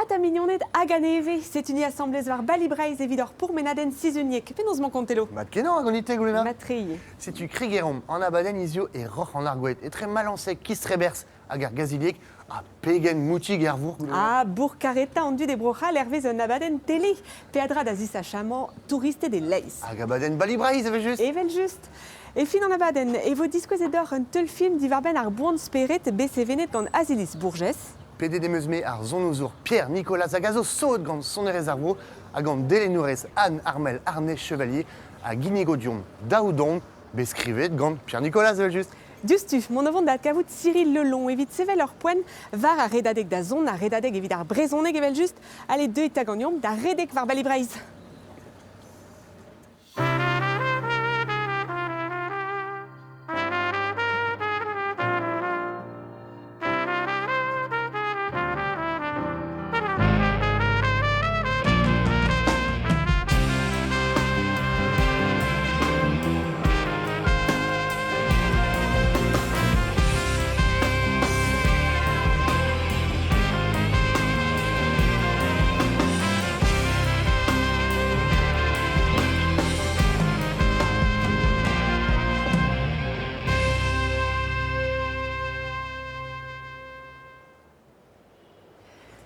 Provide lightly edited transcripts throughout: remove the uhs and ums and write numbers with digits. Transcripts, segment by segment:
Mat a mignoned hag a neve, setu ni asambles war Bali Breizh evit hor pourmenadenn sizhuniek. Penaos 'mañ Kontelo? Mat kenañ hag an ite Goulena. Mat-tre. Setu Krigeromp an abadenn hizio e Roc'h an Argoed, etre Malanseg, Kistreberzh hag ar Gazilieg, ha pegen moutig er vourc'h. Ah, bourc'h karetañ an dud e Bro-C'hall hervez un abadenn tele. Peadra da zisachamañ touristed e-leizh. Hag abadenn Bali Breizh evel-just. Evel-just. E fin an abadenn e vo diskouezet deoc'h un teulfilm diwar-benn ar boan-spered bet sevenet gant Aziliz Bourgès. Pedet em eus-me ar sonozour Pierre Nicolas hag a zo sot gant sonerezh ar vro hag an delennourez Anne Armel Arnez Chevalier a ginnigo deomp daou don bet skrivet gant Pierre Nicolas evel-just. Diouzhtu, mont a vont da adkavout Cyril Lelon evit sevel ur poent war ar redadeg da zont, ar redadeg evit ar brezhoneg evel-just. Ale, deuit 'ta ganeomp da redek war Bali Breizh.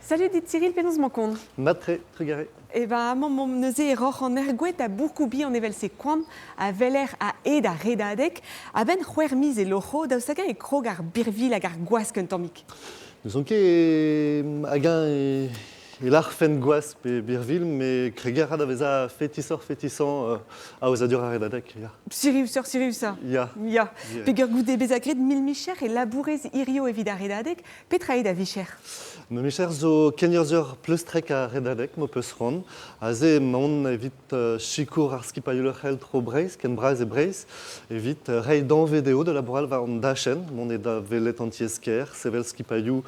Salut dit Cyril, penaos 'mañ kont? Mat-tre, trugarez. Eh ben, amañ 'momp neuze e roc'h an Ergouet ha Bourkoubi an evel-se koant a weler a-hed ar redadeg. A-benn c'hwec'h miz e loc'ho, daoust hag-eñ e krog ar birvilh hag ar gwask un tammig? N'ouzon ket hag-eñ e lârfen gwask pe birvilh, met kregiñ a ra da vezañ fetisoc'h-fetisañ aozadur ar redadeg. Ya. Siriusoc'h, siriusañ. Ya. Ya. Peger goude bezañ graet mil micher e labourez hirio evit ar redadeg, petra eo da vicher? Ma micher zo kenurzhier pleustrek ar redadeg, m'ho peus c'hoant. Aze emaon evit sikour ar skipailhoù lec'hel Tro Breizh, ken bras e Breizh, evit reiñ danvez dezho da labourat war an dachenn, mont eo da welet an tiez-kêr, sevel skipailhoù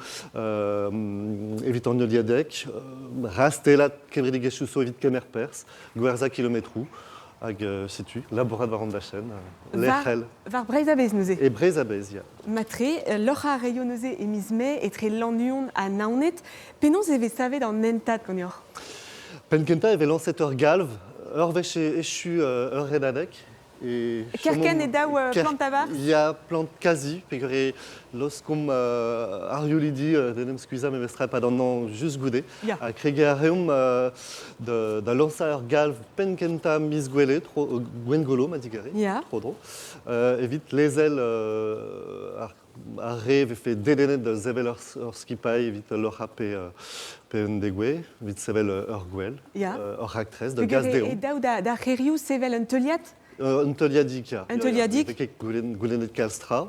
evit an heuliadeg, rastellat kevredigezhioù zo evit kemer perzh, gwerzhañ kilometroù. Hag setu, labourat war an dachenn, lec'hel. War Breizh a-bezh neuze? E Breizh a-bezh, ya. Matre, loc'hañ a raio neuze e miz Mae etre Lannuon ha Naoned. Penaos e vez savet an hentad ganeoc'h? Penn-kentañ e vez lañset ur galv, ur wech echu ur redadeg. E Kerkent e daou plant a-barzh? Ya, plant kazi, peogwir e laoskomp ar youlidi d'en em skuizhañ memestra e-pad an hañv just goude. Ya. Ha kregiñ a reomp da lañsañ ur galv penn-kentañ miz Goueled, Gwengolo, ma digarez, Ya. tro-dro, evit lezel ar re vefe dedennet da sevel ur skipailh evit loc'hañ pe un degouezh, evit sevel ur gwel, Ya. ur raktres da gas Peogwir dezho. e daou da c'herioù sevel un teuliad? Un teuliadig, ya. Un teuliadig? Ne vez ket goulennet kalz tra,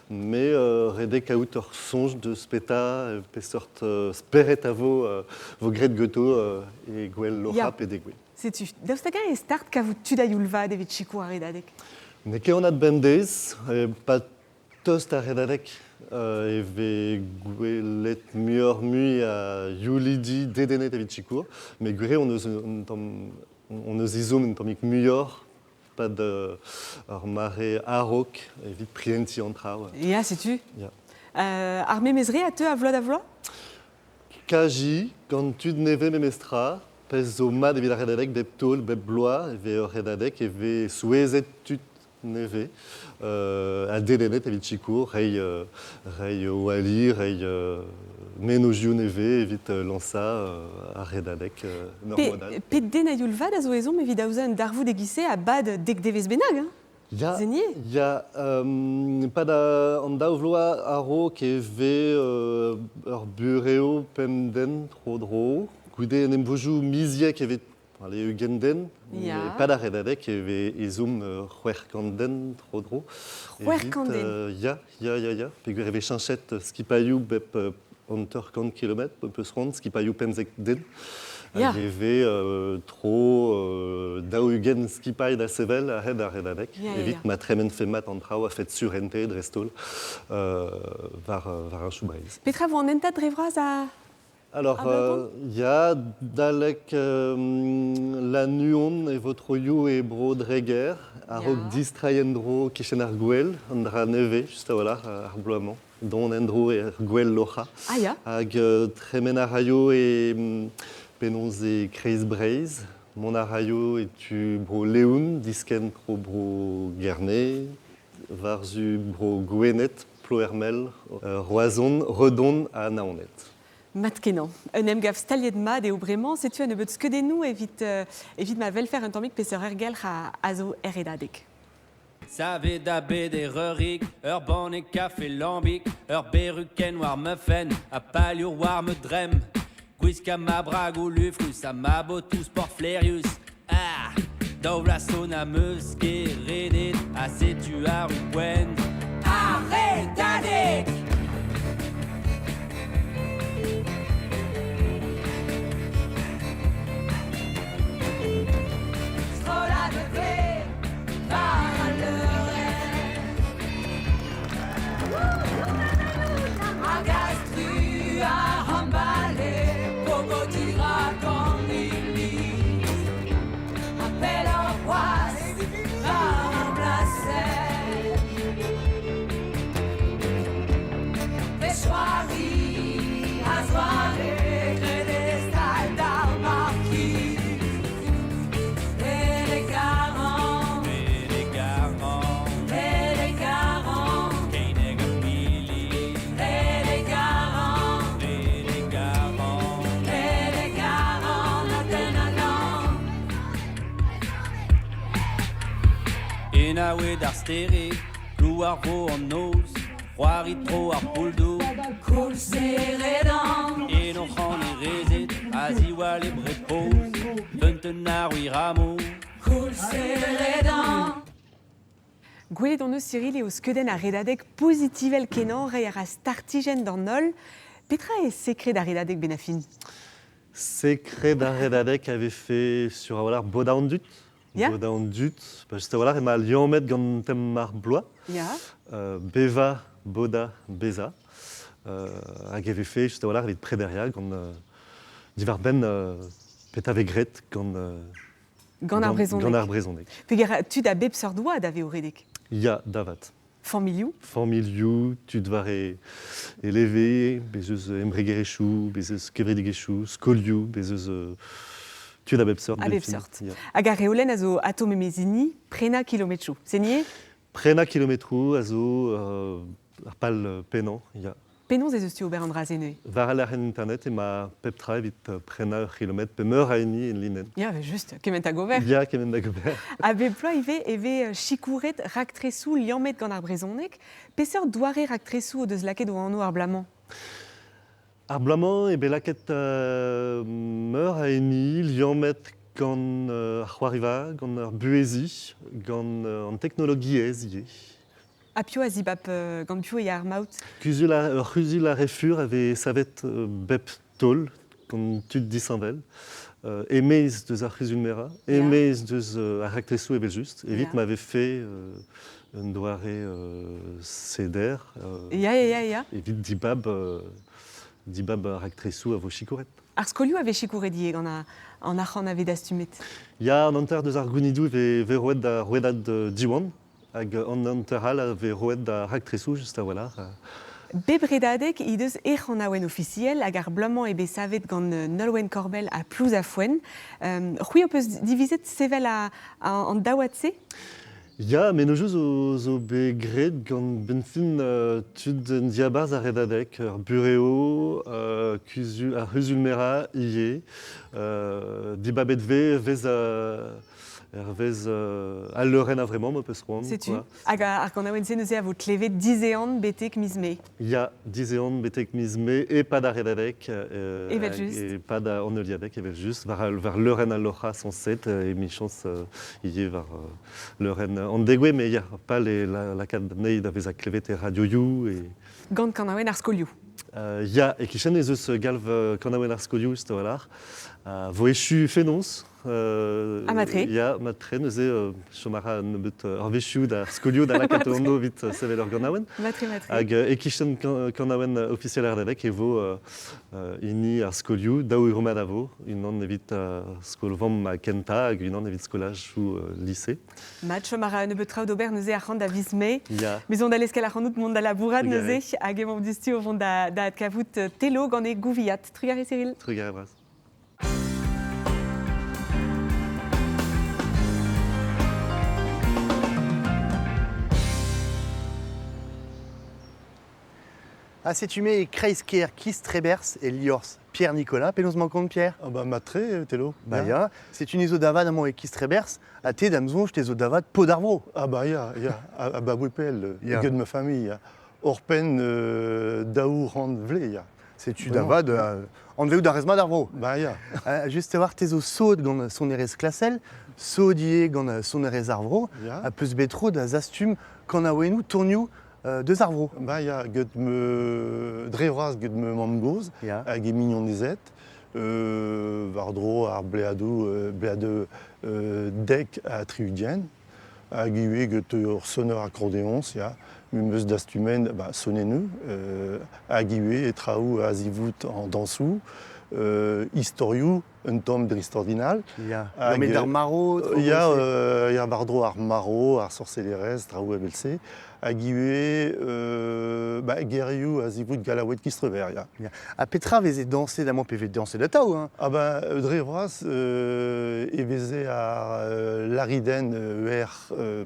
mais ret eo kaout ur soñj deus petra, peseurt spered a vo graet ganto e gwel loc'hañ pe degouezh. Setu, daoust hag-eñ e start kavout tud a-youl vat evit sikour ar redadeg? N'eo ket anat bemdez, pa tost ar redadeg e vez gwelet muioc'h-mui a youlidi dedennet evit sikour, met gwir eo hon eus un tamm hon eus ezhomm un tammig muioc'h pad ur mare a-raok evit prientiñ an traoù. Ya, setu. Ya. Ar memes re a teu a vloaz da vloaz? Kaji, gant tud nevez memestra, pezh zo mat evit ar redadeg bep taol, bep bloaz e vez ur redadeg, e vez souezhet tud nevez ha dedennet evit sikour, reiñ o ali, reiñ mennozhioù nevez evit lañsañ ar redadeg normodal. Pet den a youl vat a zo ezhomm evit aozañ un darvoud e-giz-se a-bad dek devezh bennak hein? Ya, Zenier? ya, pad an daou vloaz a-raok e vez ur burev pemp den tro-dro. Goude en emvojoù miziek e vez allez, ugent den. Ya. Pad ar redadeg e vez ezhomm 600 den tro-dro. 600 den? Ya, ya, ya, ya. Peogwir e vez cheñchet skipailhoù bep 50 kilometr, peus c'hoant, skipailhoù 15 den. Ya. Hag e vez tro 40 skipailh da sevel a-hed ar redadeg Ya, ya, evit ya. ma tremenfe mat an traoù a-fet surente dreist-holl war ar Breizh. Petra vo an hentad dre vras a Alors, a Blaton? ya, dalek Lannuon e vo troioù e bro Dreger, a-raok Ya. distreiñ en-dro kichen ar Gouel, an dra nevez, just a-walc'h, ar bloaz-mañ. don endro er gwell loc'ha. Ah ya. Hag tremen a raio e penaos e Kreiz Breizh, mont a raio e tu bro Leon, diskenn tro bro Gerne, war-zu bro Gwened, Ploermel, Roazhon, Redon ha Naoned. Mat-kenañ. Un emgav staliet mat eo bremañ, setu un nebeud skeudennoù evit, evit ma welfer un tammig peseurt aergelc'h a zo er Redadeg. Savet da beder eurig, ur banne kafe lambig, ur berukenn war ma fenn ha paliour war ma dremm. Gwiskañ ma bragoù lufrus ha ma botoù sport flaerius. Ah! Daou vloaz zo n'am eus ket redet ha setu arru poent. Ar Redadeg! Strollad e war al leurenn. Hag astru ar hambale, pogo dirak an iliz. Ha pelloc'h c'hoazh war ar blasenn. Pe c'hoari a-zoare graet e stal d'ar markiz. Telegaran, Telegaran, Telegaran, Keineg ha Pili, Telegaran, Telegaran. Telegaran, a den a lamm. Enaouet ar stered, plouar vo an noz, c'hoari tro ar poull-dour. Koulz e redan. Eno c'han e rezed, a ziwall e brepoz, feunteun ar Wiramo. Koulz e redan. Gwelet hon eus Cyril eo skeudenn ar Redadeg pozitivel kenañ, reiñ a ra startijenn d'an holl. Petra eo sekred ar Redadeg benn ar fin? Sekred ar Redadeg a vefe sur a-walc'h bodañ an dud. Ya. Bodañ an dud. Ba, just a-walc'h emañ liammet gant tem ar bloaz. Ya. Bevañ, bodañ, bezañ. Hag e vefe just a-walc'h evit prederiañ gant diwar-benn petra vez graet gant Gant ar brezhoneg. Gant ar brezhoneg. Peger tud a bep seurt oad a vez o redek. Ya, da vat. Familhoù. Familhoù, tud war e, e leve, bez eus embregerezhioù, bez eus kevredigezhioù, skolioù, bez eus tud a bep seurt. A bep seurt. Hag ar reolenn a zo ato memes hini, prenañ kilometroù. C'est nié? Prenañ kilometroù a zo ar pal pennañ, ya. Penaos ez eus tu ober an dra-se neuze? War al lec'hienn internet emañ pep tra evit prenañ ur c'hilometr pe meur a hini en linenn. Ya, just, kement hag ober. Ya, kement hag ober. Ha bep bloaz ivez e vez sikouret raktresoù liammet gant ar brezhoneg. Peseurt doare raktresoù o deus lakaet o anv ar bloaz-mañ? Ar bloaz-mañ eo bet lakaet meur a hini liammet gant ar c'hoariva, gant ar buheziñ, gant an teknologiezh ivez. Ha piv a zibab gant piv e ya ar maout? Kuzul ar, ur c'huzul ar re fur a vez savet bep taol gant tud disheñvel. E-maez deus ar c'huzul-merañ, e-maez deus ar raktresoù evel-just, evit ma vefe un doare seder Ya, ya, ya. evit dibab, dibab ar raktresoù a vo sikouret. Ar skolioù a vez sikouret ivez gant an arc'hant a vez dastumet. Ya, an hanter deus ar gounidoù e vez roet da rouedad Diwan hag an hanter all a vez roet da raktresoù just a-walc'h. Bep redadeg he deus he c'hanaouenn ofisiel hag ar bloaz-mañ eo bet savet gant Nolwenn Korbell ha Plouz ha Foenn. C'hwi ho peus divizet sevel an daouad-se? Ya, mennozhioù zo, zo bet graet gant benfin tud en diabarzh ar redadeg, ur burev, kuzul, ar c'huzul-merañ ivez. Dibabet vez vez hervez al leurenn a-vremañ, ma peus c'hoant. Setu. Hag ar ganaouenn-se neuze a vo klevet dizehan betek miz Mae. Ya, dizehan betek miz Mae e-pad ar redadeg. Evel-just. E-pad an heuliadeg, evel-just. War, war leurenn al loc'hañ sañset, emichañs ivez war leurenn an degouezh, mais ya, pal eo lakaat anezhi da vezañ klevet er radioioù. E... Gant kanaouenn ar skolioù. Ya, e-kichen ez eus galv kanaouenn ar skolioù, a-walc'h. Vo echu fenoz. Ha matre. Ya, matre, neuze chom a ra un nebeut eurvezhioù d'ar skolioù da lakaat anv evit sevel ur ganaouenn. Matre, matre. Hag e-kichen kanaouenn ofisiel Ardevec e vo hini ar skolioù, daou rummad a vo, unan evit skol-vamm kentañ hag unan evit skolajoù lise. Mat, chom a ra un nebeut traoù d'ober neuze arc'hant da viz Mae. Ya. Mes on da leskel ac'hanout mont da labourat neuze, hag emaomp diouzhtu o vont da, da adkavout Telo gant e gouviad. Trugarez Cyril. Trugarez bras. Ha setu me e kreiz-kêr Kistreberzh e liorzh Pierre Nicolas. Penaos 'mañ kont Pierre? Ah bah matre, Telo. Bah ya, setu ni zo da vat amañ e Kistreberzh, ha te da'm soñj te zo da vat paotr ar vro. Ah bah ya, ya, abaoe pell, Ya. get ma familh, ya. Oc'hpenn 200 vlez, ya. Setu da vat anveout a rez mat ar vro. Bah ya. Just a-walc'h, te zo sot gant sonerezh klasel, sot ivez gant sonerezh ar vro, Ya. ha peus bet tro da zastum kanaouennoù, tonioù deus ar vro. Bah ya, get me dre vras get me mamm-gozh hag e mignonezed, war-dro ar bleadoù bleadoù 70 hag ivez get ur sonner akordeoñs, ya, me 'm eus dastumet ba, sonennoù hag ivez traoù a-zivout an dañsoù, istorioù un tamm dreistordinal. Ya, Hag, met ar marv, Ya, ya war-dro ar marv, ar sorsellerezh, traoù evel-se. Hag ivez ba, gerioù a-zivout Gallaoued Kistreber, ya. Ya. Ha petra veze dañset amañ pe vez dañset atav hein? Ah ben, dre vras e veze ar laridenn wer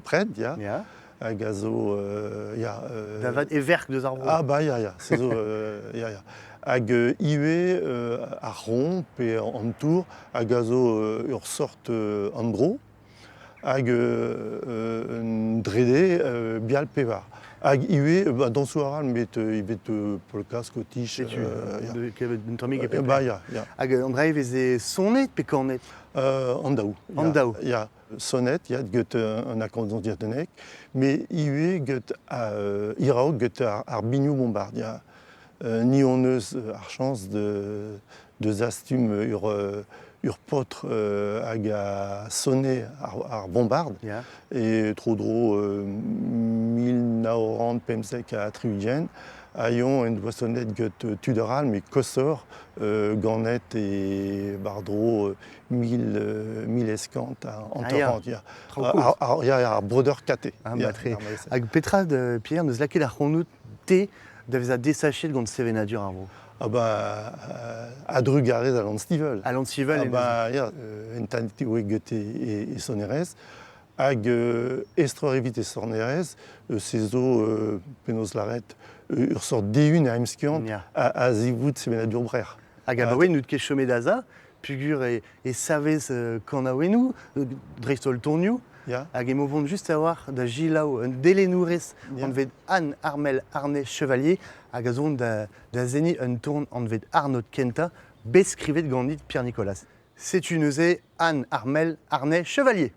pred, ya. Ya. Hag a zo, ya... Da vat e verk deus ar vro. Ah bah ya, ya, se zo, ya, ya. Hag ivez ar roñv pe an tour hag a zo ur sort andro hag un drede bial pevar. Hag ivez, ba, dañsoù arall met ivez polka, scottish... Setu, ya. Un tammig e pep Bah ya, ya. Hag an dra e veze sonet pe kanet? An daou. An daou. Ya, sonet, ya, get un akordeon diatonek, met ivez get iraok get ar biniou bombard, ya. Ni hon eus ar chañs de zastum ur paotr hag a sonne ar bombard e tro-dro 1975 ha eñ en doa sonet get tud arall met koshoc'h ganet e war-dro 1850, ya. Ya, ya, ar breudeur Caté. Ah, matre. Hag petra, Pierre, neus lakaet ar c'honout te da vezañ desachet gant sevenadur ar vro? Ah bah, a-drugarez Alan Stivell. Alan Stivell. Ah bah, ya, entanet eo get e sonerezh. Hag estroc'h evit e sonerezh, se zo, penaos lâret, ur sort deun a emskiant a-zivout sevenadur Brec'h. Hag abaoe n'out ket chomet aza, pugur e savez kanaouennoù, dreist-holl tonioù, hag emañ vont just a-walc'h da selaou un delennourez anvet Anne Armel Arnay Chevalier hag a zo da, da seniñ un ton anvet Arnaud Kenta, bet skrivet ganit Pierre Nicolas. Setu neuze Anne Armel Arnay Chevalier.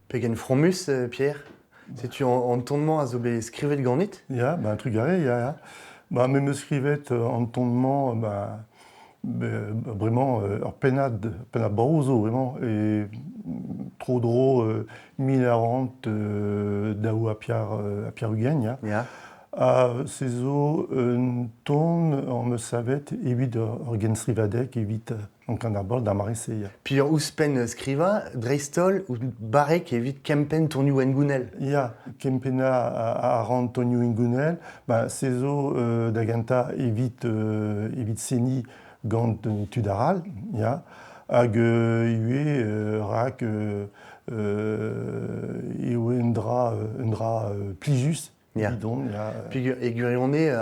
Pegen fromus, Pierre. Setu an ton-mañ a zo bet skrivet ganit? Ya, ben trugarez, ya, ya. Ba, me 'meus skrivet an ton-mañ, ba, bremañ ur pennad, pennad brav zo bremañ, e tro-dro 1942 ha piar-ugent, ya. Ya. Ha se zo un ton am eus savet evit ur genstrivadeg, evit an kan-ar-bord d'ar mare-se, ya. Puis ouzhpenn skrivañ, dreist-holl, out barrek evit kempenn tonioù hengounel. Ya, kempennañ a ran tonioù hengounel. Ba, se zo da gentañ evit, evit seniñ gant tud arall, ya. Hag ivez rak eo un dra, un dra plijus Ya. Bidon, ya. Peogwir e gwirionez,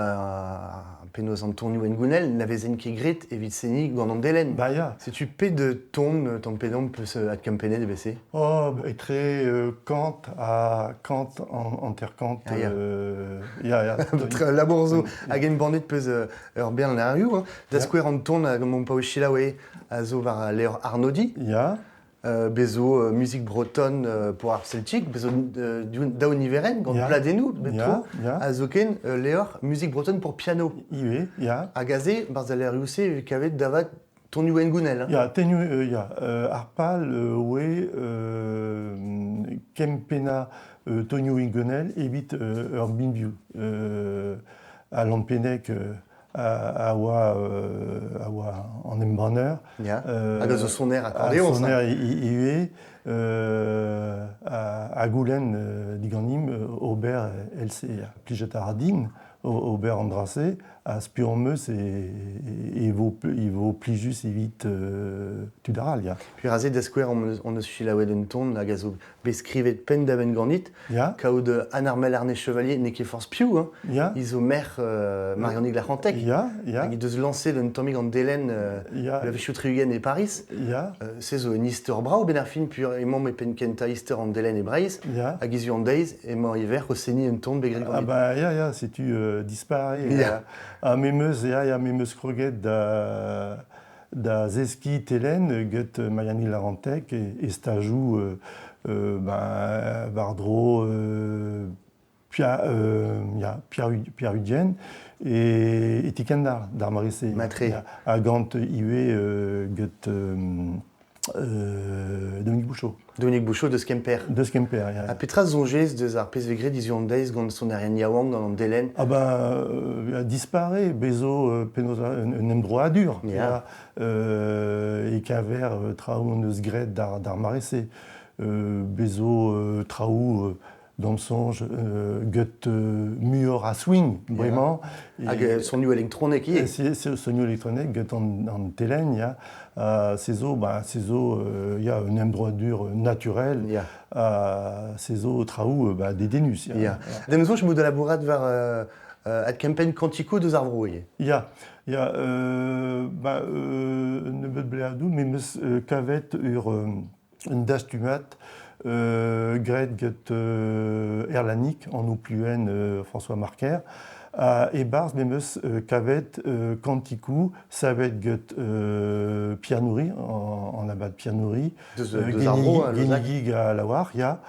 penaos an tonioù hengounel na vezent ket graet evit seniñ gant an delenn. Ba ya. Setu pet ton tamm pe damm peus adkempennet evel-se? Oh, etre kant ha kant hanter-kant. Ah, ya. Ya, ya. Labour zo hag embannet peus ur bern levrioù. Hein. Da skouer an ton hag mon paour selaouer a zo war al levr Arnodi. Ya. Bez zo musique bretonne pour ar celtique, bez zo daou niverenn gant pladennoù bep tro, ha zoken levr musique bretonne pour piano. Ivez, ya. Hag aze, barzh al levrioù-se, e vez kavet davat tonioù hengounel. Hein. Ya, tenioù, ya. Ar pal oe kempennañ tonioù hengounel evit ur binvioù. A Lampeneg a oa, a oa an embanner. Ya. Hag a zo soner akordeoñs. Soner ivez, a goulenn diganimp ober LC. Plijet a ra din ober an dra-se, ha spur am eus e vo plijus evit tud arall, ya. Puis aze da skouer on eus selaouet un ton hag a zo bet skrivet penn-da-benn ganit. Ya. Kaout Anne-Armel Arné-Chevalier n'eo ket forzh piv, hein. Ya. Hi zo merc'h Mariannig Larc'hantec. Ya, ya. Hag he deus lañset un tammig an delenn Ya. bloavezhioù 60 e Pariz. Ya. Se zo un istor brav benn ar fin, pur emañ e penn kentañ istor an delenn e Breizh. Ya. Hag hiziv an deiz emañ e verc'h o seniñ un ton bet graet Ah ganit. bah ya, ya, setu dispar eo. Ya. Ha me 'meus, ya, ya, me 'meus kroget da zeskiñ telenn get Marianne Larantec e stajoù ben, war-dro ya, Pierre Udienne e e ti-kendalc'h d'ar mare-se. Matre. Ya, ha gant ivez get Dominique Bouchot. Dominique Bouchot deus Kemper. Deus Kemper, ya. Ha petra soñjez deus ar pezh vez graet hiziv an deiz gant sonerien yaouank gant an delenn? Ah ben, dispare, bezo penaos un emdroadur. Ya. E-keñver traoù hon eus graet d'ar mare-se. Bezo traoù d'am soñj get muioc'h a swing, bremañ. Hag sonioù elektronek ivez. Sonioù elektronek get an telenn, ya. Se zo, ba, se zo ya, un emdroadur naturel. Ya. Se zo traoù ba, dedennus. Ya. Ya. D'am soñj emañ da labourat war adkempenn kantikoù deus ar vro ivez. Ya, ya, ba, nebeut bleadoù, me 'meus kavet ur un dastumad graet get Erlanig, anv pluenn François Marker, ha e-barzh me 'meus kavet kantikoù savet get Pierre Noury, an abad Pierre Noury, Deus, deus ar vro, Genigig ha Laouar, ya,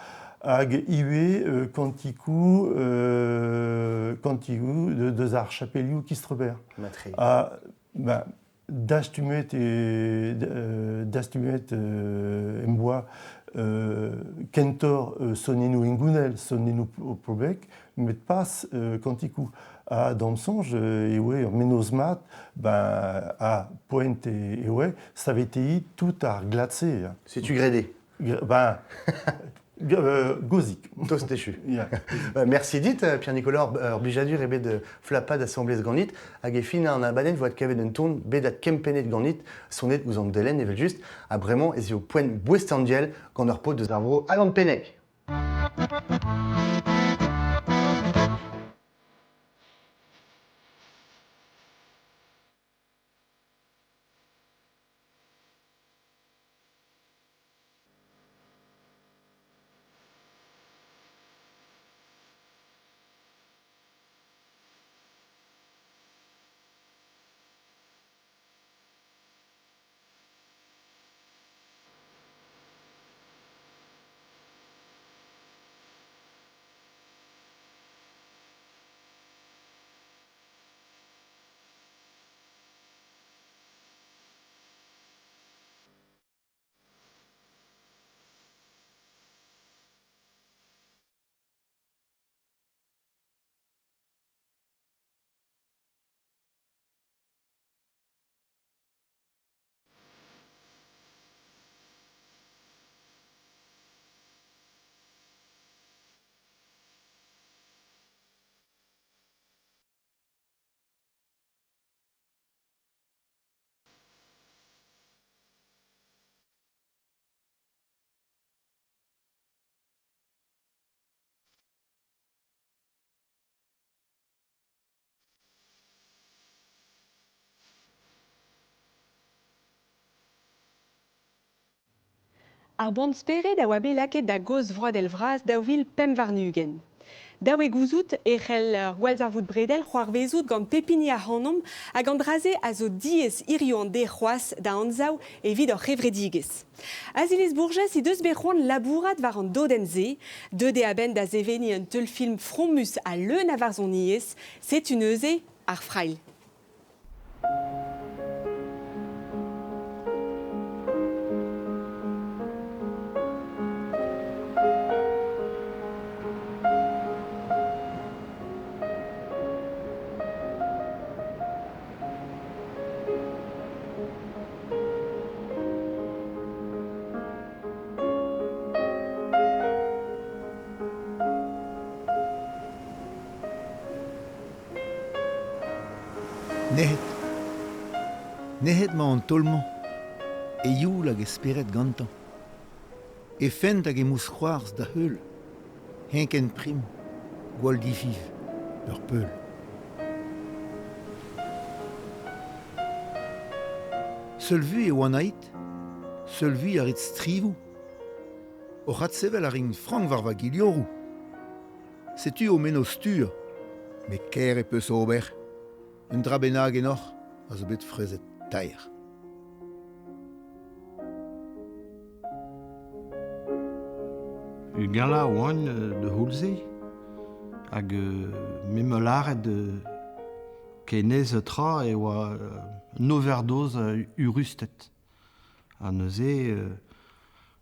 hag ivez kantikoù kantikoù deus ar chapelioù Kistreber. Matre. Ha, ben, dastumet e dastumet em boa kentoc'h sonennoù hengounel, sonennoù poblek, met pas kantikoù. Ha d'am soñj e oe ur mennozh mat, ben, ha poent e oe saveteiñ tout ar glad-se. Setu graet eo. Ben, gozik. Tost echu. Ya. Merci dit, Pierre-Nicolas, ur blijadur eo bet flapat asambles ganit, hag e fin an abadenn vo adkavet un ton bet adkempennet ganit, sonet ouzh an delenn evel-just, ha bremañ ez eo poent boest an diell gant ur paotr deus ar vro Alan Penneg. Ar boan-spered a oa bet lakaet da gaoz vroadel vras 2025. Dav eo gouzout e c'hell ur gwallzarvoud bredel c'hoarvezout gant pep hini ac'hanomp hag an dra-se a zo diaes hiziv an deiz c'hoazh da anzav evit hor c'hevredigezh. Aziliz Bourgès he deus bet c'hoant labourat war an dodenn-se. Deuet eo a-benn da seveniñ un teulfilm fromus ha leun a varzhoniezh. Setu neuze Ar Frailh. Nec'het. Nec'het 'mañ an taol-mañ, e youl hag e spered gantañ. E fent hag e mousc'hoarzh da heul, eñ ken prim, gwall difiñv, ur peul. Seul vui e oan aet, seul vui a rit strivoù. Oc'h adsevel a rin frank war va gilhoroù. Setu ho mennozh-stur, met kaer e peus ober. Un dra bennak ennoc'h a zo bet freuzet taer. Gala oan de c'houlz-se hag me 'ma lâret ken aes tra e oa un overdose eürusted. Ha neuze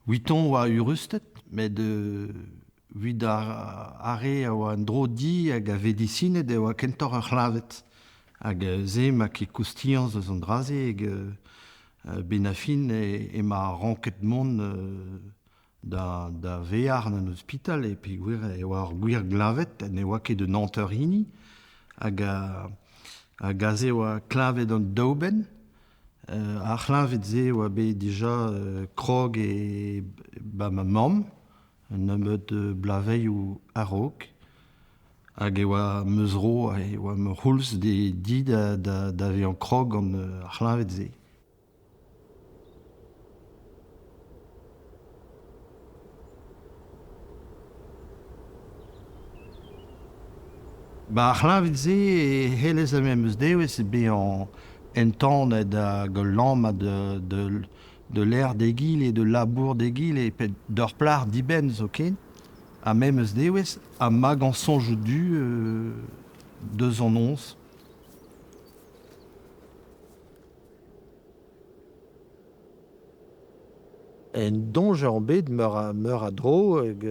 'viton oa eürusted met evit ar re a oa en-dro di hag a vedisined e oa kentoc'h ur c'hleñved. Hag se 'ma ket koustiañs eus an dra-se hag 'benn ar fin emañ ranket mont da vezañ en ospital e peogwir e oa ur gwir gleñved ne oa ket un hanter hini hag hag aze e oa kleñved an daou benn. Ar c'hleñved-se a oa bet dija krog e ba ma mamm un nebeud bloavezhioù a-raok hag e oa ma zro e oa ma c'houlz di da vezañ krog gant ar c'hleñved-se. Ba ar c'hleñved-se e c'hellez ar memes devezh bezañ entanet hag ul lammat de l'air d'egile, de labour d'egile, pe d'ur plac'h dibenn zoken, ha memes devezh ha magañ soñjoù du deus an noz. En doñjer on bet meur a dro hag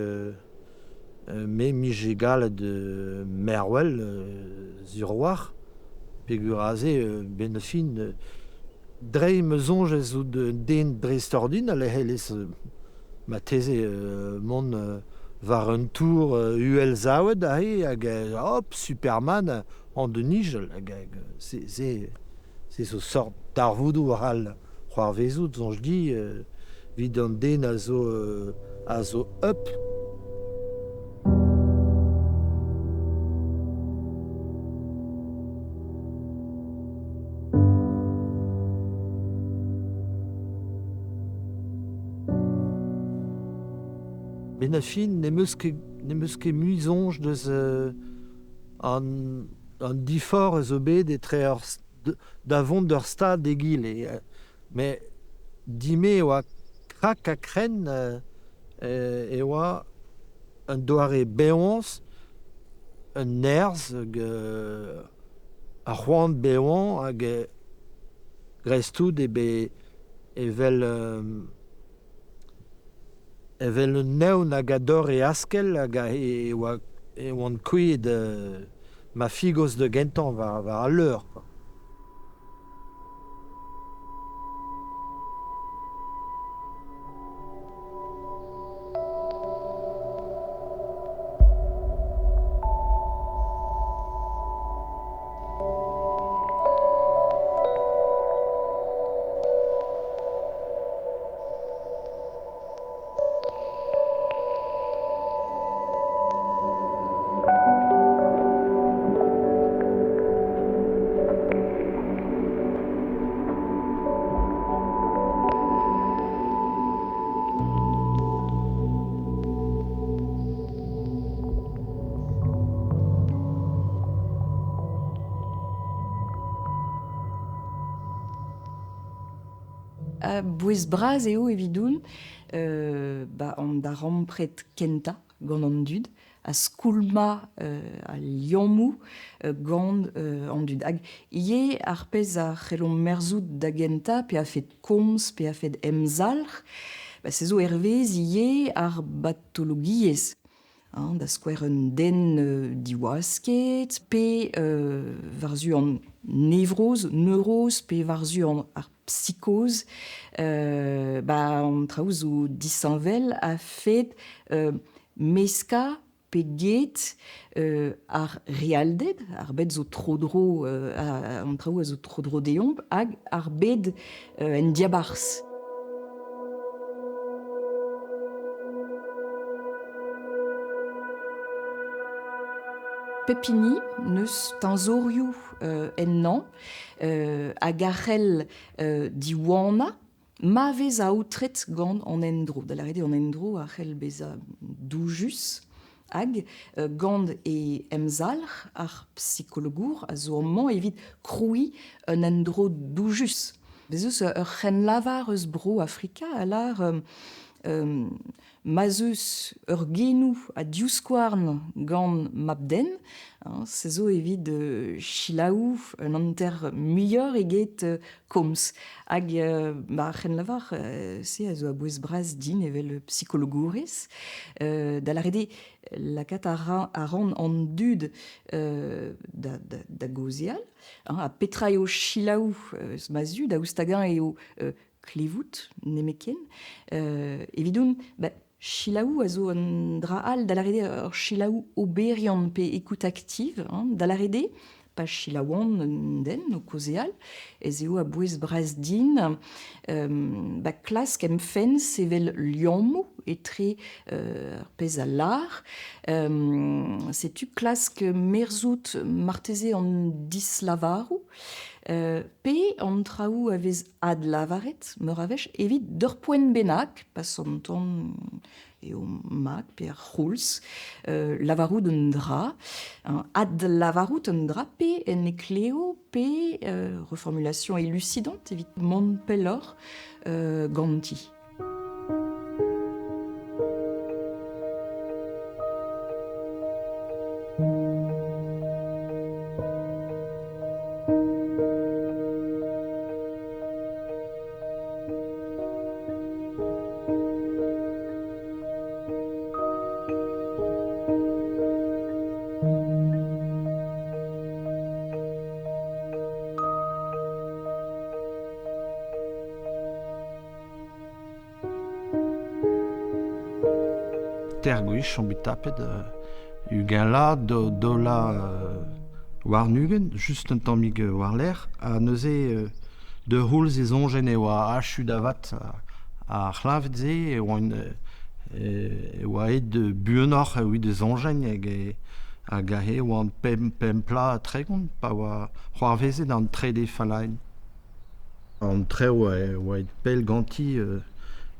me 'mije gallet mervel sur a-walc'h peogwir aze 'benn ar fin dre ma soñj ez out un den dreistordinal e c'hellez marteze mont war un tour uhelsavet aze hag hop Superman an da nijal hag se se zo sort darvoudoù arall c'hoarvezout soñj dit evit an den a zo up. Benn ar fin n'em eus ket n'em eus ket mui soñj deus an diforc'h a zo bet etre ur da vont d'ur stad d'egile. Met din-me e oa krak-ha-krenn e oa un doare bevañs, un nerzh hag ar c'hoant bevañ hag dreist-tout eo bet evel evel un evn hag a dorr e askell hag e oa e oan kouezhet ma figos da gentañ war al leur kwa. A-bouez bras eo evidoun ba an darempred kentañ gant an dud, ha skoulmañ al liammoù gant an dud. Hag ivez ar pezh a c'hellomp merzout da gentañ, pe a-fet komz, pe a-fet emzalc'h, ba se zo hervez ivez ar batologiezh. Hein, da skouer un den diwasket, pe war-zu an nevroz, neuroz, pe war-zu ar psikoz, ba an traoù zo disheñvel a-fet meskañ pe get ar realded, ar bed zo tro-dro, an traoù a zo tro-dro deomp, hag ar bed en diabarzh. Pep hini n'eus teñzorioù ennañ hag a c'hell diwanañ ma vez aotret gant an endro. Da lâret eo an endro a c'hell bezañ doujus hag gant e emzalc'h ar psikologour a zo amañ evit krouiñ un endro doujus. Bez' eus ur c'hrennlavar eus Bro-Afrika a lâr Ma'z eus ur genoù ha divskouarn gant mab-den, se zo evit selaou un hanter muioc'h eget komz. Hag ma c'hrennlavar se a zo a-bouez bras din evel psikologourez. Da lâret eo lakaat a ran an dud da gaozeal. Ha petra eo selaou eus ma zu, daoust hag-eñ eo klevout nemetken. Evidon, ba, selaou a zo un dra all, da lâret eo ur selaou oberiant pe écoute active, hein, da lâret eo pa selaouan un den o kaozeal, ez eo a-bouez bras din ba, klask em fenn sevel liammoù etre ar pezh a lâr. Setu klask merzout marteze an dislavaroù pe an traoù a vez adlavaret meur a wech evit d'ur poent bennak, pa santan eo mat pe ar c'houlz, lavarout un dra, adlavarout un dra pe en ekleo pe reformulation élucidante evit mont pelloc'h ganti. Ter gwech on bet tapet ugent la, dola warn-ugent, just un tammig war-lerc'h, ha neuze de c'houlz e soñjen e oa achu da vat ar c'hleñved-se, e oan e oa aet buanoc'h evit e soñjen hag hag aze e oan pemp plat ha 30 pa oa c'hoarvezet an trede fallaenn. An traoù a oa aet pell ganti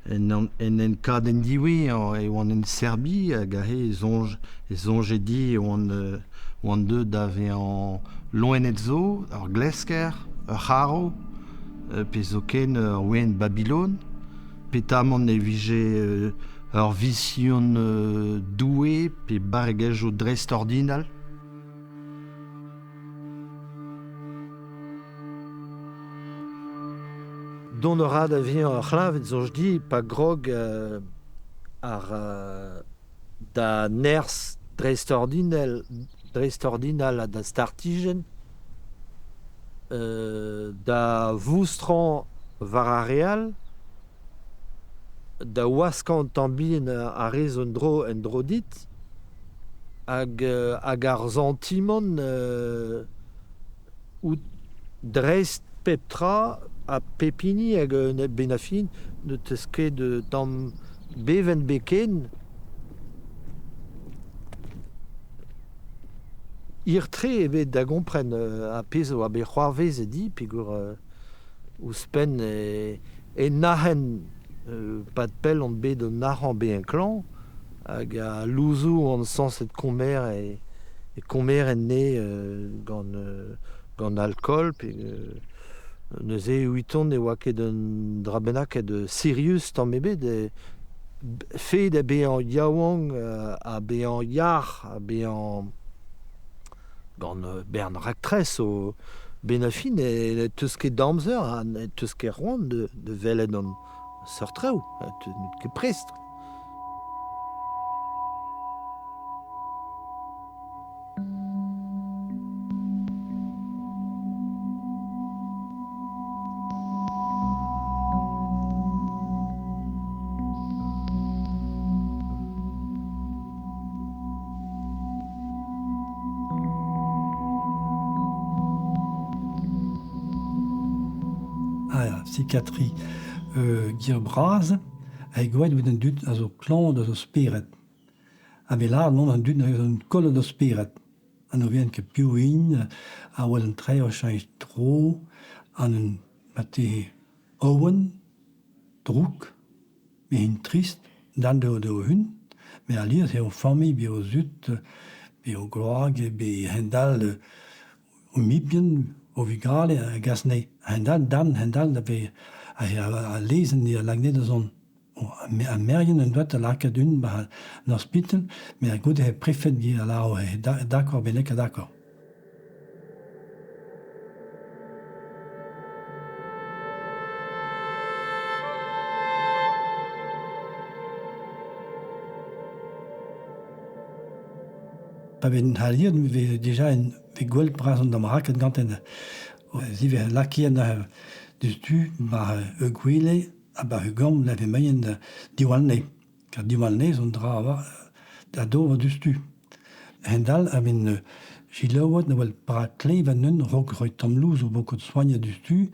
en enkadenn diwezhañ e oan en Serbi hag aze e soñj e soñje dit e oan deuet da vezañ loened zo, ur glesker, ur c'harv, pe zoken ur ouenn Babilon. Petamant e vije ur vision Doue pe barregezhioù dreistordinal. Dont a ra da vezañ ur c'hleñved soñj dit pa grog ar da nerzh dreistordinal dreistordinal ha da startijenn da voustrañ war ar re all, da waskañ un tamm bihan ar re zo en-dro en-dro dit hag hag ar santimant out dreist pep tra ha pep hini hag benn ar fin ne teus ket tamm bevenn bet ken. Hir-tre eo bet da gompren ar pezh a oa bet c'hoarvezet dit peogwir ouzhpenn e nac'hen 'pad pell on bet o nac'hañ bezañ klañv hag al louzoù on sañset komer e komeren anezhe gant gant alkool pe Neuze eviton ne oa ket un dra bennak de sirius tamm ebet e fe da bezañ yaouank ha bezañ yac'h ha bezañ gant bern raktres o ben a fin e teus ket d'amzer ha ne teus ket c'hoant de welet an seurt traoù, n'out ket prest. Ah ya, psychiatrie gir bras, hag gwelet evit an dud a zo klañv deus o spered. Ha bet lâret mont an dud a zo kollet o spered. Ha n'ouviont ket piv int, a wel an traoù o cheñch tro, an un marteze aon, drouk, met int trist, dan deo deo hun, met alies eo familh pe o zud, pe o gwrag, pe hent-all o mibien, o vugale a gas anezhe. A-hend-all, darn a-hend-all da vez a lezenn a lak da zont. Ar merien en doa da lakaat un ba an ospital, met goude he prefed a lâro d'accord bennak ha d'accord. Pa vez haliet vez déjà vez gwell bras an damraket ganten. Zi vez lakaet deus-tu ba ur gwele ha ba ur gambr na vez moaien da diwall anezhe. Kar diwall anezhe zo un dra da d'ober diouzhtu. A-hend-all a-benn selaouet na wel perak klevet anezhañ a-raok roiñ tamm louzoù bokod soagnet diouzhtu,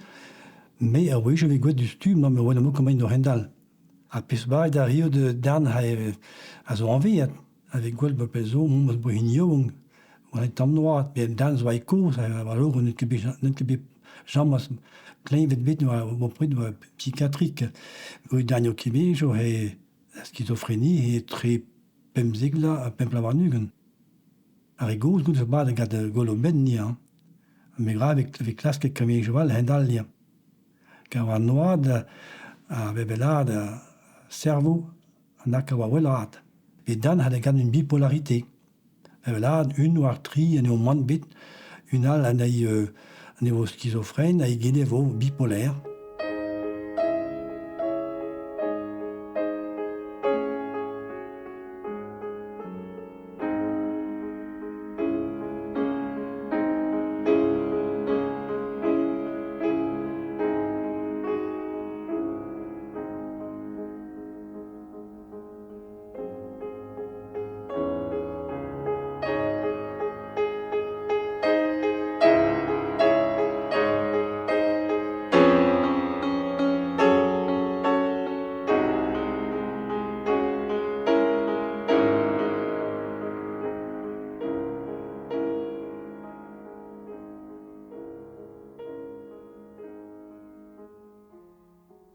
me a-wezhioù e vez gwraet diouzhtu ma me wel amañ emaint o-hend-all. Ha pezh 'ba da rio darn a zo añveet, a vez gwell bep zo mont eus hini yaouank, war un tamm noad, met darn zo aet kozh war n'eo ket bet n'eo ket bet james kleñved bet oa bepred oa psychiatrique. Daniel Kibejo he skizofreni he tre pemzek vloaz ha pemp vloaz warn-ugent. Ar re gozh goude zo mat gant golo benn hein. Me gra vez klasket kamejoù all a-hend-all ya. Kar war noad ar bebelad servo an a oa wellaat. Bet dan c'halle gant un bipolarité. Bebelad un war tri en eo mann bet, un all anezhi eo schizofren hag egile vo bipolaire.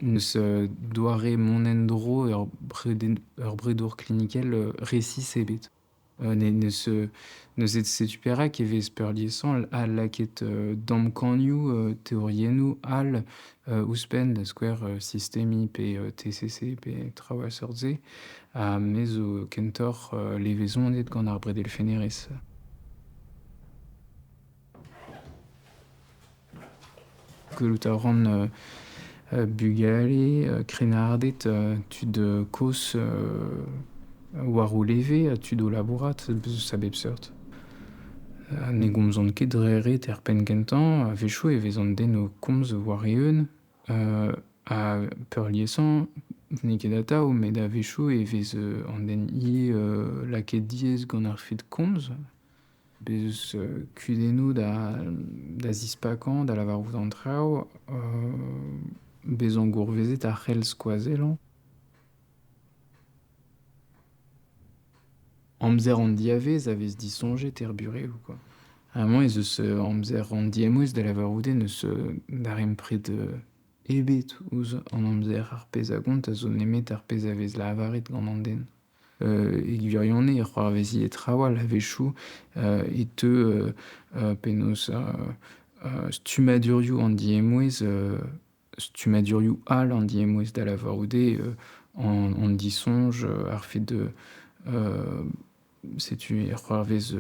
Neus doare mont en-dro ur bredour klinikel resis ebet. Neus neus setu perak e vez peurliesañ al lakaet damkanioù teoriennoù all ouzhpenn da skouer sistemiñ pe TCC pe traoù a seurt-se ha me zo kentoc'h levezonet gant ar bredelfennerezh. Gwelout a ran bugale, krennarded, tud kozh war o leve ha tud o labourat eus a bep seurt. Ne gomzont ket dre ret er penn kentañ, a-wechoù e vezont den o komz war-eeun ha peurliesañ n'eo ket atav, met a-wechoù e vez an den ivez lakaet diaes gant ar fed komz. Bez eus kudennoù da zispakañ, da lavarout an traoù, bezañ gourvezet a c'hell skoazellañ. Amzer an diavez a vez disoñjet er burev, quoi. Amañ ez eus amzer an diemouez da lavarout eo n'eus darempred ebet ouzh an amzer ar pezh a gont a zo nemet ar pezh a vez lavaret gant an den. E gwirionez e c'hoarvezi e traoù all a-wechoù e teu penaos Stummadurioù an diemouez, stummadurioù all an diemouez da lavarout eo an disoñj, ar fed setu e c'hoarvez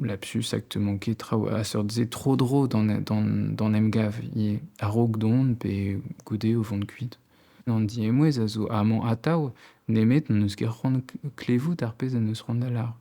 lapsus hag te manke traoù a seurt-se tro-dro d'an emgav ivez, a-raok dont pe goude o vont kuit. An diemouez a zo amañ atav, nemet n'eus ket c'hoant klevout ar pezh en deus c'hoant da lâr.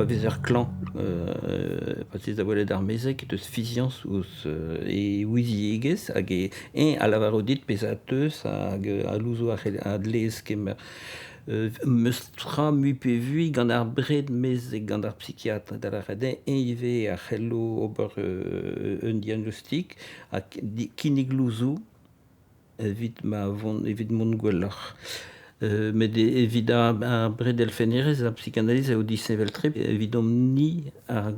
Pa vezer klañv, pa vez da welet ar mezeg deus fiziañs ouzh e ouiziegezh hag eñ a lavaro dit pezh a teus hag a louzoù a dleez kemer. Meus tra mui pe vui gant ar bred mezeg, gant ar psikiatr, da lâret eo eñ ivez a c'hello ober un diagnostik ha kinnig louzoù evit ma vont evit mont gwelloc'h. Met evit ar bredelfennerezh, ar psikanaliz eo disheñvel-tre. Evidomp-ni, ar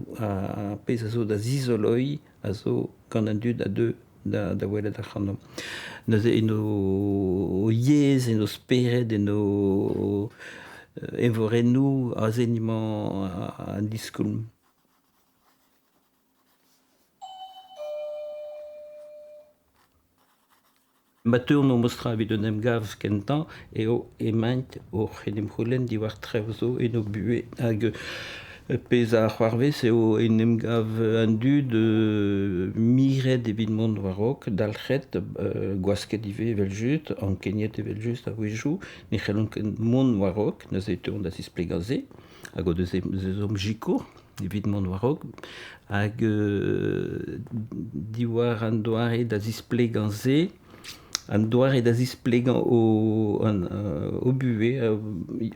pezh a zo da zizoloiñ a zo gant an dud a deu da welet ac'hanomp. Neuze en o yezh, en o spered, en o eñvorennoù, aze emañ an diskoulm. Ma teuont o mostra evit un emgav kentañ eo emaint oc'h en em c'houlenn diwar traoù zo en o buhez. Hag pezh a c'hoarvez eo en emgav an dud miret evit mont war-raok, dalc'het, gwasket ivez evel-just, ankeniet evel-just a-wezhioù, ne c'hellont ket mont war-raok, neuze e teuont da zisplegañ se, hag o deus ezhomm sikour evit mont war-raok. Hag diwar an doare da zisplegañ se, an doare da zisplegañ o buhez,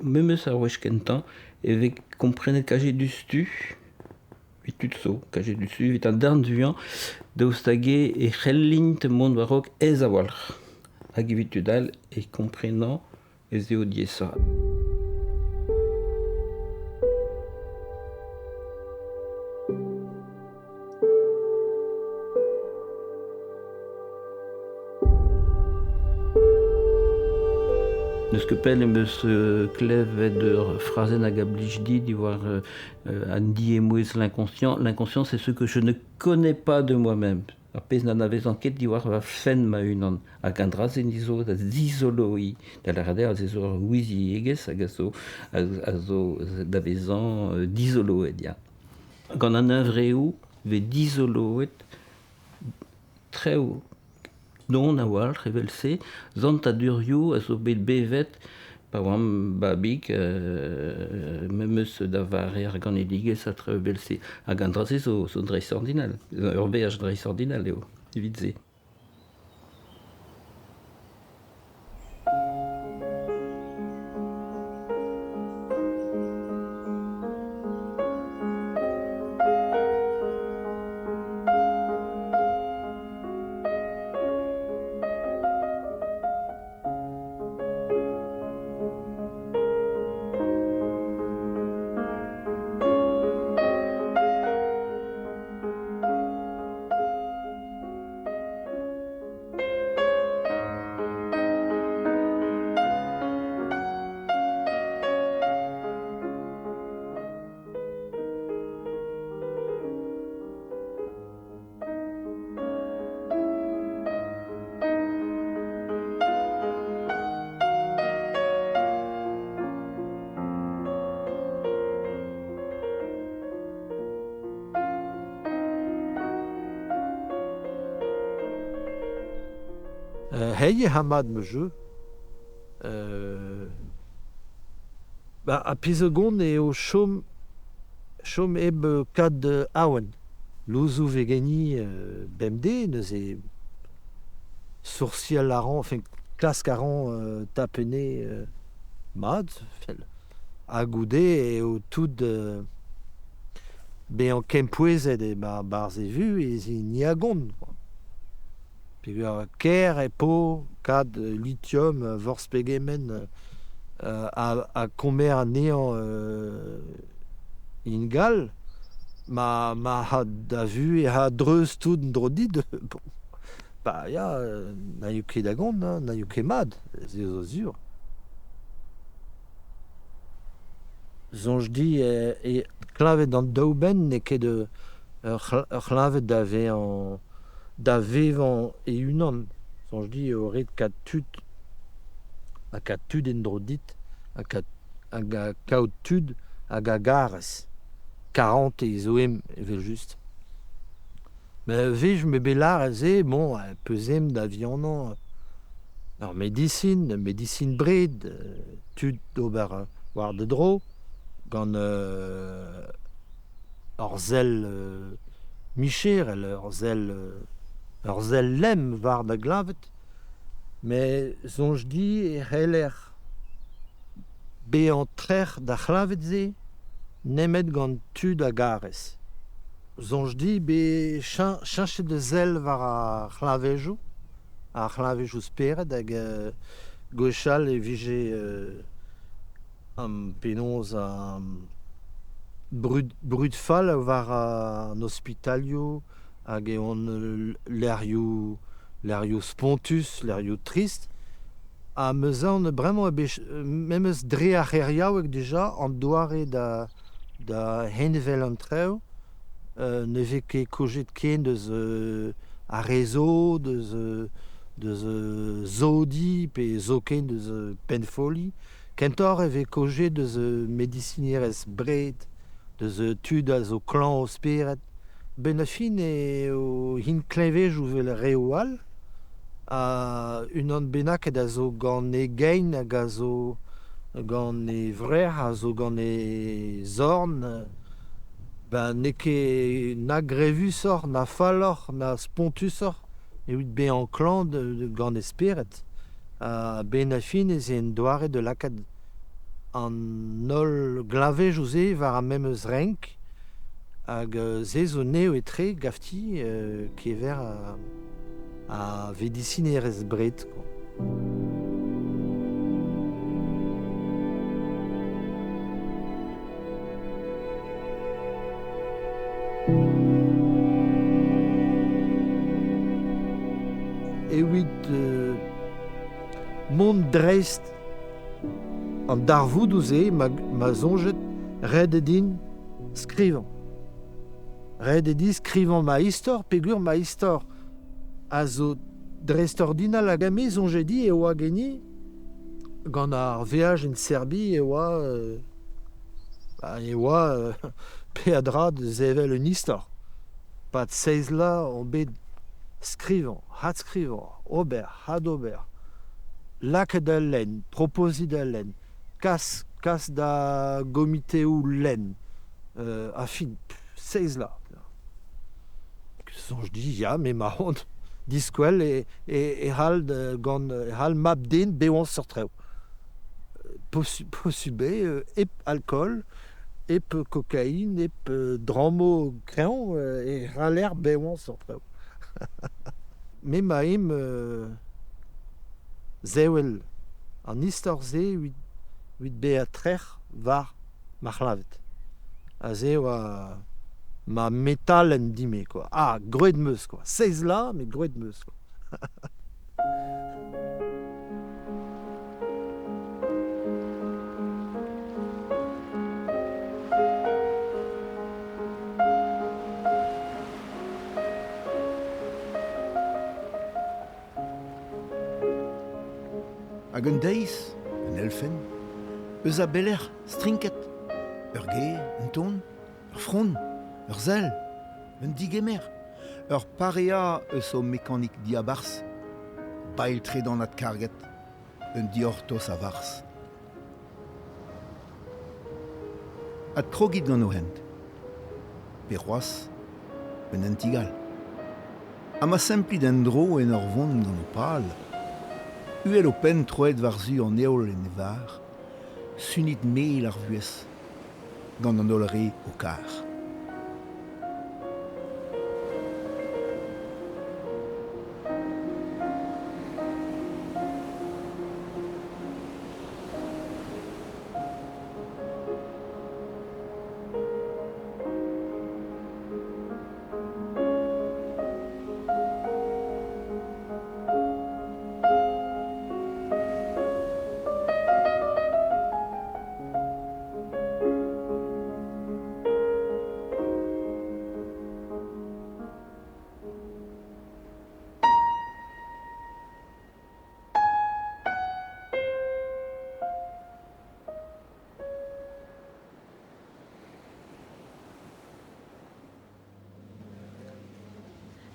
memes ar wech kentañ, e vez komprenet kaje diouzhtu, evit tud zo, kaje diouzhtu, evit an darn vuiañ, daoust hag-eo e c'hellint mont war-raok aes a-walc'h. Hag evit tud all e komprenañ ez eo diaesoc'h. N'eus ket pell em eus klevet ur frazenn hag a blij dit diwar an diemouez l'inconscient. L'inconscient, c'est ce que je ne connais pas de moi-même. Ar pezh n'anavezan ket diwar va fenn ma-unan. Hag an dra-se ni zo da zizoloiñ. Da lâret eo, se zo ur ouiziegezh hag a zo da vezañ dizoloet, ya. Gant an huñvreoù 'vez dizoloet traoù don a-walc'h evel-se, santadurioù a zo bet bevet pa oamp babig, memes da vare ar ganedigezh ha traoù evel-se. Hag an dra-se zo dreistordinal, ur veaj dreistordinal eo evit se. Hei hamad ma jeu. Ba, a pezh eo chom, chom eb kad awen. Louzoù vegeni bemdez, neuze sourcial a ran, enfin, klask a ran tapene mat, fel. Ha goude eo tout bezañ kempouezet e barzh e vu ez eo niagont. Peogwir ker e po kad lithium forzh pegement a komer anezhañ ingal, ma ha da vu e ha dreuz tout en dro dit, bon. Ba ya, na eo ket da gont, hein, na eo ket mat, se zo sur. Soñj dit e kleñved an daou benn n'eo ket ur c'hleñved da vezañ da vevañ e-unan. Soñj dit eo ret kat tud, ha kat tud en-dro dit, ha kaout tud hag a garez. Karantez zo em evel-just. Met wech m'eo bet lâret se, bon, peus-em da vihanañ ur medisin, medisin bred, tud d'ober war da dro, gant ur sell micherel, ur sell lemm war da gleñved. Met soñj dit e c'heller bezañ trec'h d'ar c'hleñved-se nemet gant tud a garez. Soñj dit bet cheñchet da sell war ar c'hleñvedoù, ar c'hleñvedoù spered hag gwechall e vije penaos brud fall war an ospitalioù hag e oant lec'hioù spontus, lec'hioù trist. Ha 'm eus aon bremañ memes dre ar c'heriaoueg dija an doare da envel an traoù ne vez ket kojet ken deus ar re zo, deus zodi pe zoken deus pennfolli. Kentoc'h e vez kojet deus medisinerezh bred, deus tud a zo klañv o spered. Benn ar fin eo int kleñvedoù evel reoù all, ha unan bennaket a zo gant e gein hag a zo gant e vrec'h, a zo gant e zorn. Ben n'eo ket na grevusoc'h, na falloc'h, na spontusoc'h evit bezañ klañv gant e spered. Ha benn ar fin ez eo un doare da lakaat an holl gleñvedoù-se war ar memes renk hag se zo nev-etre gafti kever a vedisinerezh bred. Quoi. Evit mont dreist an darvoudoù-se ma soñjet ret eo din skrivañ. Ret eo din skrivañ ma istor peogwir ma istor a zo dreistordinal hag me soñje din e oa ganin gant ar veaj en Serbi e oa peadra da sevel un istor. Pad seizh vloaz on bet skrivañ, adskrivañ, ober, adober, lakaat da lenn, propoziñ da lenn, kas da gomiteoù lenn, ha fin, seizh vloaz. Soñj dit, ya, me ma on diskwel e c'hall gant e c'hall mab-den bevañ seurt traoù. Posubl eo hep alkool, hep kokain, hep drammoù kreñv e c'haller bevañ seurt traoù. Me ma int sevel an istor-se evit bezañ trec'h war ma c'hleñved. Aze e oa ma metalenn din-me quoi. Ah, graet 'm eus quoi. Seizh vloaz, met graet 'm eus quoi. Hag un deiz, un elfenn, eus a belec'h strinket, ur ger, un ton, ur front, ur sell, un digemer, ur pareañ eus ho mekanik diabarzh. Ur pailh tredan adkarget, un diortoz a-varzh. Adkrogit gant ho hent. Pe c'hoazh, un hentig all. Ha ma semplit en-dro en ur vont gant ho pal, uhel ho penn troet war-zu an heol en e varr, sunit mel ar vuhez, gant an holl re ho kar.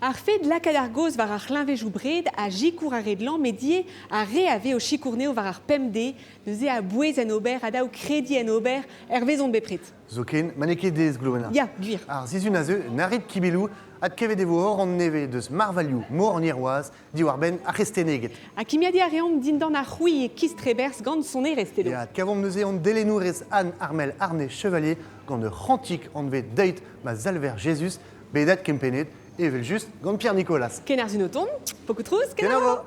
Ar fed lakaat ar gaoz war ar c'hleñvejoù bred a sikour ar re glañv met ivez ar re a vez o sikour-neo war ar pemdez, neuze a-bouez en ober ha dav krediñ en ober hervez on bepred. Zoken, ma n'eo ket diaes Glouena. Ya, gwir. Ar sizhun a zeu, narit kibeloù, adkevet e vo hor an nevez deus marvalioù mor an Hirwazh diwar-benn ar c'hresteneged. Ha kimiadiñ a reomp dindan ar c'hwi e Kistreberzh gant sonerezh Tedo. Ya, adkavomp neuze hon delennourez Anne Armel Arne Chevalier gant ur c'hantik anvet Deit ma Salver Jezuz, bet adkempennet evel-just gant Pierre Nicolas. Ken ar sun o tont, pokoù trouz, Kenavo!